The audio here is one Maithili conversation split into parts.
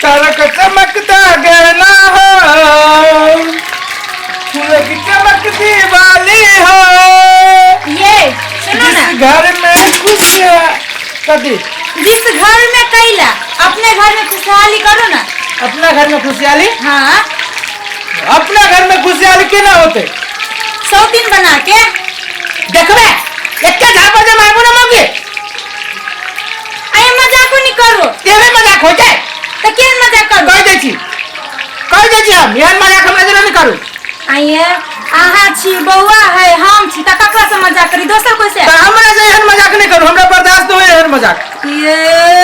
तारक चमकता गहना हो, फूल की चमक दिवाली हो। ये सुनो ना। जिस घर में खुशियाँ कथी? जिस घर में कैला अपने घर में खुशहाली करो ना। अपना घर में खुशहाली? हाँ। अपना घर में खुशहाली केना होते? सौतीन बना के। देखबे एके झापड़ जे मारबो ना मौगी। अरे मजाक नहीं करो। तेरे मजाक हो जाए। तो केहन मजाक करू? कह दै छी, कह दै छी हम एहन मजाक हमरा जरा नहीं करू। आइए अहाँ छी बौआ है हम छी त ककरा से मजाक करी दोसर कोई से? त हमरा से एहन मजाक नहीं करू, हमरा बर्दाश्त नहीं होय एहन मजाक। ये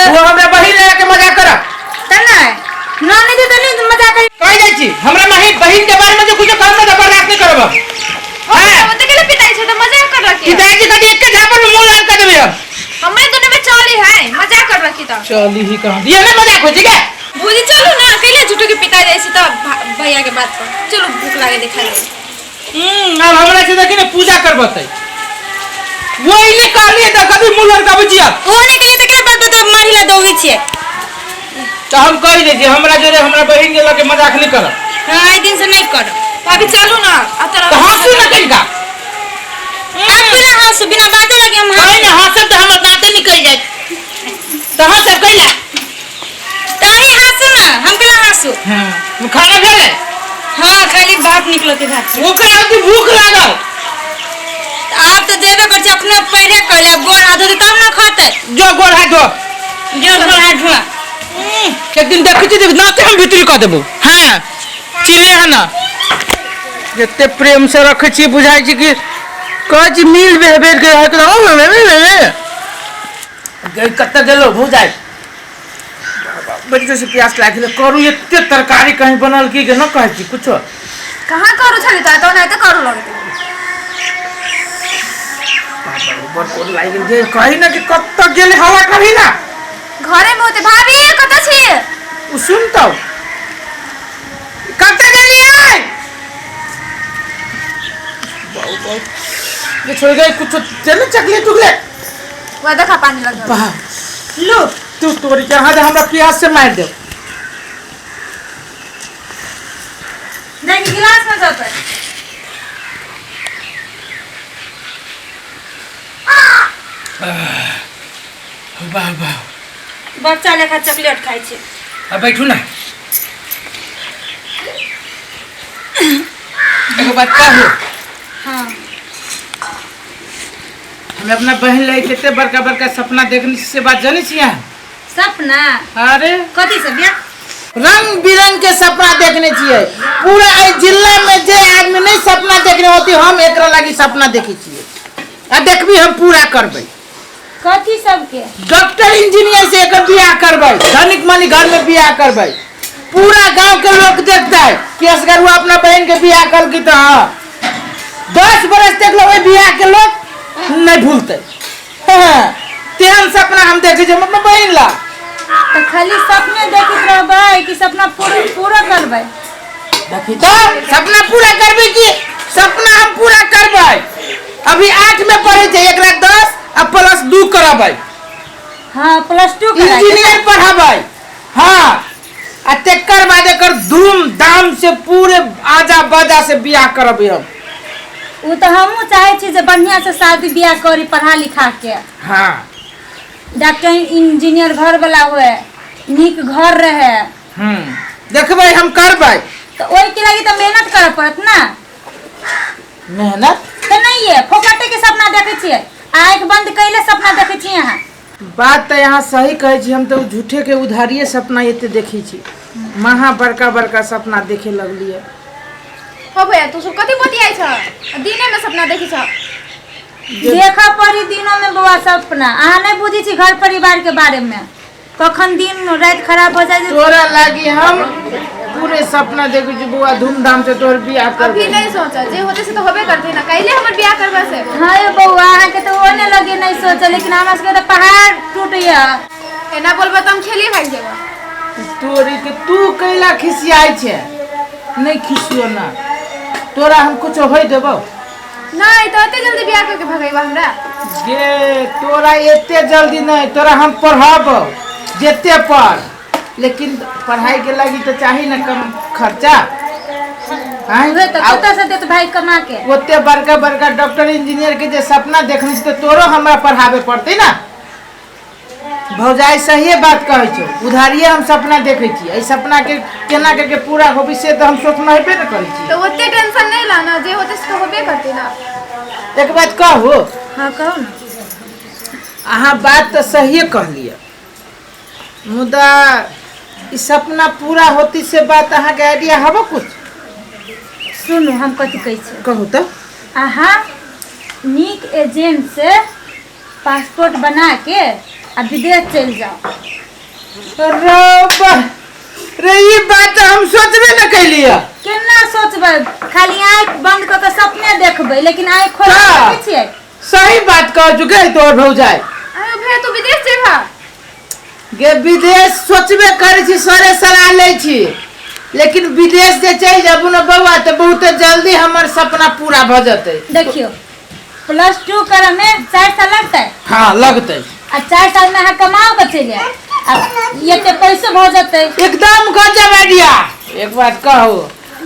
वो हमरा बहिन ले के मजाक करब त नहीं ना नहीं तो नहीं मजाक करी। कह दै छी हमरा मही बहिन के बारे में जो कुछ कहब त बर्दाश्त नहीं करब हम। हाँ ओते के पिटाई छै त मजाक कर रखी। पिताजी कथी एके झापड़ में मुंह लाल कर देबै हम। हमरे दोनों में चली है मजाक कर रखी त। चली ही कहां ये नहीं मजाक हो छै के? भौजी चलू ना कैले झूठो के पिता जाइ छी त भैया के बात पर। चलू भूख लागे देखा ले। अब हमरा से देखी ने पूजा करबतै। वही ने कहलिए त कभी मुंह लड़काबै छी आप। ओ नहीं के त केना बात बता मारी ला दोगी छिए। त हम कहि दै छी हमरा जोरे हमरा बहिन के लके मजाक नहीं करब। हां आई दिन से नहीं करब। भाभी चलू ना आ तोरा त हंसू ना कनिका। आप बिना हंसू बिना बाते लगे हम कहि ना हंसब त हमर दांते निकल जायत। त हंसब कैला? ताही हंसू ना हम केना हंसू? हां खाना भेलै? हां खाली भात निकलो के भात। ओकरा अति भूख लागल। आप तो देबे कर छी अपने पैरे कहले अब गोड़ हाथ धोते तब ना खाते। जो गोड़ हाथ धो। जो गोड़ हाथ धो। एक दिन देखै छी देख नाते हम भीतरी कऽ देबो। हां चिल्ले है ना जते प्रेम से रखै छी बुझाइ छी कि कहै छी मिल बेहबेर के रहै के गई कतऽ गेलो भौजाइ बड़ी जोर से प्यास लागि गेलै। करू एते तरकारी कहीं बनल की के न कहै छी कुछो। कहाँ करू छली त तो नहीं त करू लगते। बड़ कोड लागि गेल जे कही ना कि कतऽ गेलै हवा करही ना। घरे में होते भाभी कतऽ छी? उ सुनतौ कतऽ गेलियै? बहुत बहुत ये छोड़ गई कुछ चले चकलेट उकलेट। वह देखा पानी लग वाह। लो तू तोरी के हाथ हमरा प्यास से मार दे। नहीं गिलास में जाता है। वाह वाह बच्चा लेखा चॉकलेट खाइ छै। अब बैठू ना एगो बात कहू? हाँ। हम अपना बहन लाई कते बड़का बड़का सपना देखनी से बात जानी छी अहाँ? सपना? अरे कथी सब बिया? रंग बिरंग के सपना देखने छियै। पूरा एहि जिला में जे आदमी नहीं सपना देखने होती हम एकरा लागी सपना देखै छियै आ देखबी हम पूरा करबै। कथी सबके? डॉक्टर इंजीनियर से एकर बियाह करबै, धनिक मनी घर में बियाह करबै। पूरा गांव के लोग देखतै कि असगरुआ अपना बहन के बियाह करलकै त हाँ 10 बरस तक लोग बियाह के लोग नहीं भूलते। हाँ, तेहन सपना हम देखे छी हम अपना बहन ला। तो खाली सपने देखैत रहबै कि सपना पूरा करबै? देखी तो सपना पूरा करबै कि सपना हम पूरा करबै। अभी 8 में पढ़े छै, एकरा 10 आ प्लस 2 करबै। हाँ, प्लस 2 कराबै। इंजीनियर पढ़ाबै। हाँ, आ तेकर बाद एकर धूमधाम से पूरे आजा बाजा से बियाह करबै हम। उ तो हमहूँ चाहे छी जे बढ़िया से शादी बियाह करी पढ़ा लिखा के। हाँ। डॉक्टर इंजीनियर घर वाला हुए, नीक घर रहे। देखबै हम करबै। तो ओहि के लागी तो मेहनत करे पड़त ना। मेहनत? तो नहीं है, फोकटे के सपना देखे छियै, आँख बंद कैले सपना देखे छियै अहाँ। बात तो यहाँ सही कहै छी, हम तो झूठे के उधारिये सपना एते देखै छी, महा बड़का बड़का सपना देखे लगलियै। हो भैया तू सब कथी बतियाइ छ? दिने में सपना देखै छ। देखऽ पड़ी दिनों में बौआ सपना। अहाँ नहीं बुझै छी घर परिवार के बारे में, कखन दिन राति खराब हो जाए। तोरा लागी हम पूरे सपना देखै छी बौआ, धूमधाम से तोहर बियाह करबै। अभी नहीं सोचा, जे होते से तो होबे करते ना, कैले हमर बियाह करबा से। हाँ ये बौआ अहाँ के तो ओने लगे नहीं सोचा, लेकिन हमरा सबके तो पहाड़ टूटैया। एना बोलबा त हम खेलिए भाग जेबा। तोरी के तू कैला खिसियाइ छै? नहीं खिसियो ना, तोरा हम कुछ होय देबौ? नहीं तो एते जल्दी बियाह करके भगैबा हमरा? गे तोरा एते जल्दी नहीं, तोरा हम पढ़ाबौ जेते पढ़। लेकिन पढ़ाई के लागी तो चाही ना कम खर्चा। आँय? उहे तऽ आ कतऽ से देत भाई कमा के? ओते बड़का बड़का डॉक्टर इंजीनियर के जे सपना देखने छी तऽ तोरो हमरा पढ़ाबे पड़तै ना। भौजाई सहिए बात कहै छौ, उधारिये हम सपना देखै छी, एहि सपना के केना करके पूरा होबी से तऽ हम सोचना हेबे ने करै छी। तऽ ओते टेंशन नहीं लाना, जे होते से तो होबे करते ना। एक बात कहू? हाँ कहू ना। अहाँ बात तऽ सहिए कहलियै, मुदा ई सपना पूरा होती से बात अहाँके आइडिया हबो कुछ? सुनू हम कथी कहै छी। कहू तऽ। अहाँ नीक एजेंट से पासपोर्ट बना के आ विदेश चलि जाओ। रे बा, रे ई बात तऽ हम सोचबे न कैलियै। केना सोचबै, खाली आँखि बंद कऽ के सपने देखबै, लेकिन आँखि खोल के का? देखै छियै। सही बात कह चुके तोहर भौजाई। अरे भैया तू विदेश जेबा? गे विदेश सोचबे करै छी, सरे सलाह लै छी, लेकिन विदेश जे चलि जाबू ने बौआ तऽ बहुते जल्दी हमर सपना पूरा भऽ जेतै। देखियौ +2 करऽ में 4 साल लगतै। हाँ लगतै। आ 4 साल में अहाँ कमाओ के चलि आयब, आ एते पैसो भऽ जेतै। एकदम गजब आइडिया। एक बात कहू,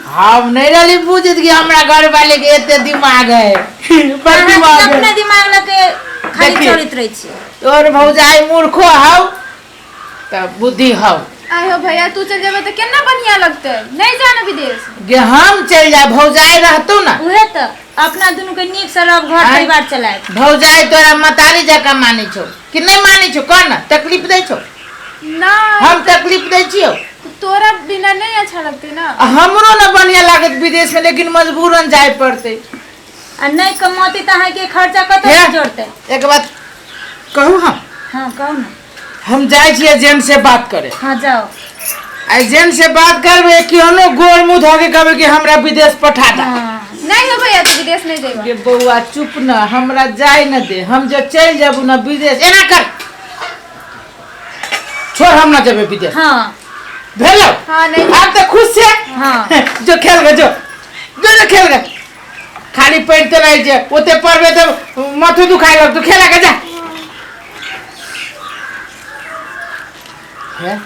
हम नहीं रहली बुझत कि हमरा घर वाले के एते दिमाग है। बड़ अहाँ दिमाग है। अपने दिमाग लके खाली देखियौ। चलैत रहै छियै। तोहर भौजाई मूर्खो हौ तऽ बुद्धि हौ। आयो भैया तू चल जेबे तऽ केना बढ़िया लगतै, नहीं जाना विदेश। गे हम चलि जाए, भौजाई रहतौ ना। उहे तऽ अपना दुनू के नीक से रह घर आँय? परिवार चलायब। भौजाई तोरा मतारी जकाँ मानै छौ कि नहीं मानै छौ? कह ना, तकलीफ दै छौ? नहीं। हम तकलीफ दै छियौ? तोरा बिना नहीं अच्छा लगतै ना। आ हमरो ना बढ़िया लागत विदेश में, लेकिन मजबूरन जाए पड़तै। आ नहीं कमौती तऽ अहाँके खर्चा कतऽ से हे, जोड़तै? एक बात कहू हम? हाँ कहू ना। हम जाइ छी एजेंट से बात करे। हाँ जाओ। एजेंट से बात करबे केहनो गोर मुँह धऽ के कहबे कि हमरा विदेश पठा दे। हाँ। नहीं हो भैया तू विदेश नहीं जेबा। गे बौआ चुप न, हमरा जाय न दे, हम जे चलि जाबू न विदेश, एना कर छोड़, हम न जेबे विदेश। हाँ। भेलो? हाँ, नहीं। आब तऽ खुश छे? हाँ। जो खेल गे, जो जो जो खेल गे, खाली पढ़ते रहे छे, ओते पढ़बे तऽ माथो दुखाय लगतो, खेला के जा। है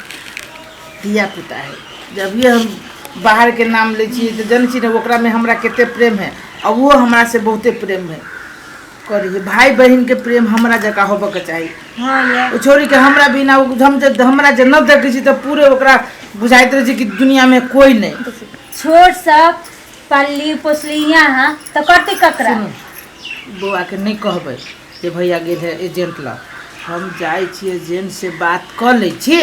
धिया पुता है, जब ये हम बाहर के नाम लै छियै तऽ जनै छी ने ओकरा में हमरा कते प्रेम है, आ वो हमरा से बहुते प्रेम है करिए। भाई बहन के प्रेम हमरा जकाँ होबऽ के चाही। हाँ ये। ओ छोड़ी के हमरा बिना ओ हम जे हमरा जे न देखै छी तऽ पूरे ओकरा बुझाइत रहै छै कि दुनिया में कोई नहीं। छोट सब पालली पोसली यहाँ तऽ करतै ककरा? सुनू बौआ के नहीं कहबै जे भैया गेल है एजेंट लग, हम जाइ छी एजेंट से बात कऽ लै छी,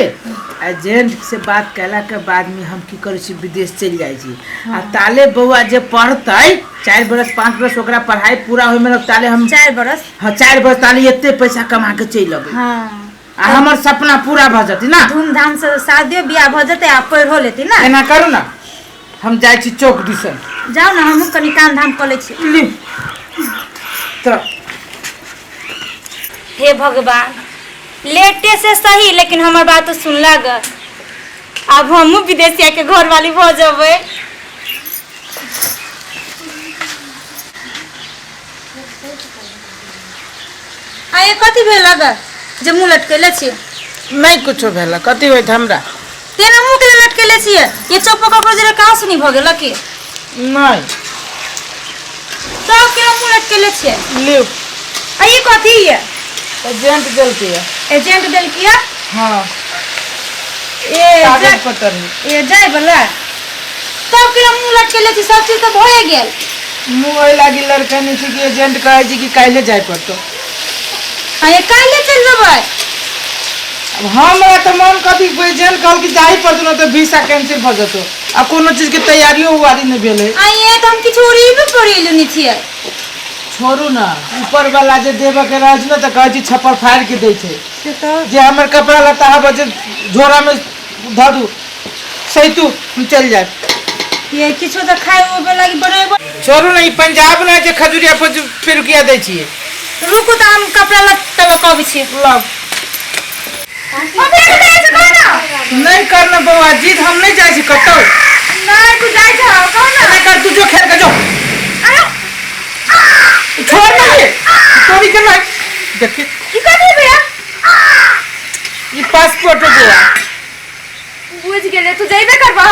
एजेंट से बात कयलाके बादमे हम की करै छी विदेश चलि जाइ छी। आ ताले बौआ जे पढ़तै 4 बरस 5 बरस ओकरा पढ़ाई पूरा होइमे लग, ताले हम 4 बरस? हाँ 4 बरस, ताले एते पैसा कमा के चलि अबै। हाँ। आ हमर सपना पूरा भऽ जेतै ना। धूमधाम से शादियो बियाह भऽ जेतै आ पढ़ो लेतै ना। एना करू ना, हम जाइ छी चौक दिसन। जाउ ना, हमहूँ कनि काम धाम कऽ लै छी। ली तऽ हे भगवान, लेटे से सही लेकिन हमर बात सुनला ग, आब हमहूँ विदेशिया के घरवाली भऽ जेबै। आ ये कथी भेल ग जे मुँह लटकेले छी? नहीं कुछो भेल, कथी होइत हमरा? तेना मुँह के लटकेले छियै? ये चौपो ककरो जरे कहाँ सुनी भऽ गेल की? नहीं। तब केना मुँह लटकेले छियै? लिउ। आ ई कथी ये? एजेंट देलकै ये। एजेंट देलकै ये? हाँ। ए कागज पत्र है। ए जाय बला। तब केना मुँह लटकेले छी? सब चीज तऽ भए गेल। मुँह ओहि लागी लड़कनी छै कि एजेंट कहै छै कि काल्हि जाय पड़तौ। आ ये काल्हि चलि जेबै? अब हमरा तऽ मन कथी, एजेंट कहल कि जाही पड़तौ ना तऽ वीसा कैंसिल भऽ जेतौ, आ कोनो चीज के तैयारियो उआरी नहि भेलै। आ ये तऽ हम किछु ओरिएबे पड़ेलु नहि छियै। छोड़ू ना, ऊपर वाला जे देबऽ के रहै छै ने तऽ कहै छै छप्पर फाड़ि के दै छै। से तऽ जे हमर कपड़ा लत्ता हबऽ जे झोरा में धऽ दू, सैतू हम चलि जायब। ये किछो तऽ खाय ओबे लागी बनेबो। छोड़ू ना, ई पंजाब ने जे खजुरिया पर जे पिरुकिया दै छियै। रुकू तऽ हम कपड़ा लत्ता लऽ कऽ अबै छी। लाउ। नहीं करना बौआ जिद, हम नहीं जाइ छी कतौ। नहीं तू जाइ छह, कहो ना। एना कर तू, जो खेल के जो। छोड़ ना ये, तोरी के नहीं देखी। की कर रही भैया? ई पासपोर्ट है बौआ। बुझि गेलियै तू जइबे करबह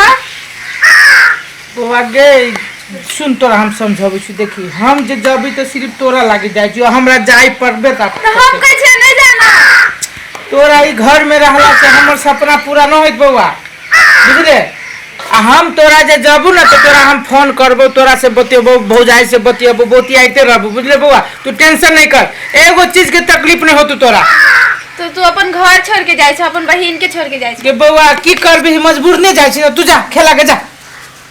बौआ गे सुन तोरा हम समझाबै छी देखी हम जे जबी तऽ सिर्फ तोरा लागी जाइ छी हमरा जाय पड़बे तऽ हम कहै छियै नहि जाना तोरा ई घर में रहला से हमर सपना पूरा न होइत बौआ बुझले आ हम तोरा जे जबू ना तो तोरा हम फोन करबो तोरा से बतियबो भौजाई से बतियबो बतियाइते रहबो बुझले बौआ तू टेंशन नहीं कर एगो चीज के तकलीफ नहीं होतू तोरा तो तू अपन घर छोड़ के जाइ छ अपन बहिन के छोड़ के जाइ छ के बौआ की करबी मजबूर नहीं जाइ छी ना, तू जा खेला के जा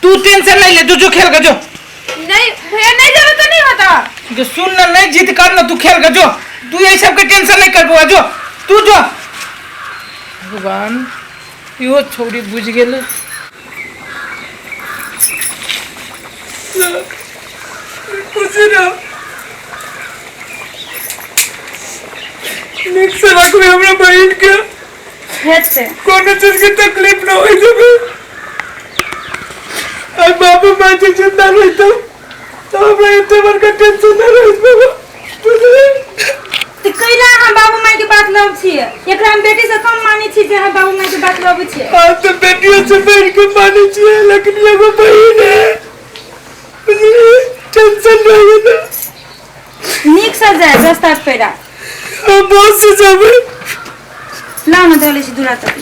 तू टेंशन नहीं ले तू जो खेल के जो नहीं भैया नहीं जाबे तो नहीं होता जो सुन ना नहीं जिद कर ना तू खेल के जो तू यही सब के टेंशन नहीं कर बौआ जो तू जो भगवान इहो छौड़ी बुझि गेलै खुशी रह नीक से रखबे हमरा बहिन के हेतै कोनो चीज के तकलीफ न होई देबे आ बाबू माँ जे जिंदा रहितो तो हमरा एते बड़का टेंशन न रहित बाबा बुझली तऽ कैला अहाँ बाबू माय के बात लबै छियै एकरा हम बेटी से कम मानै छी जे अहाँ बाबू माय के बात लबै छियै आज तो बेटियों से बढ़ के माने छियै लेकिन एगो बहिन है बुझली टेंशन रहे ना नीक से जाय रस्ता पेरा हम बहुत से जाबे लाउ ने धऽ लै छी दूरा तक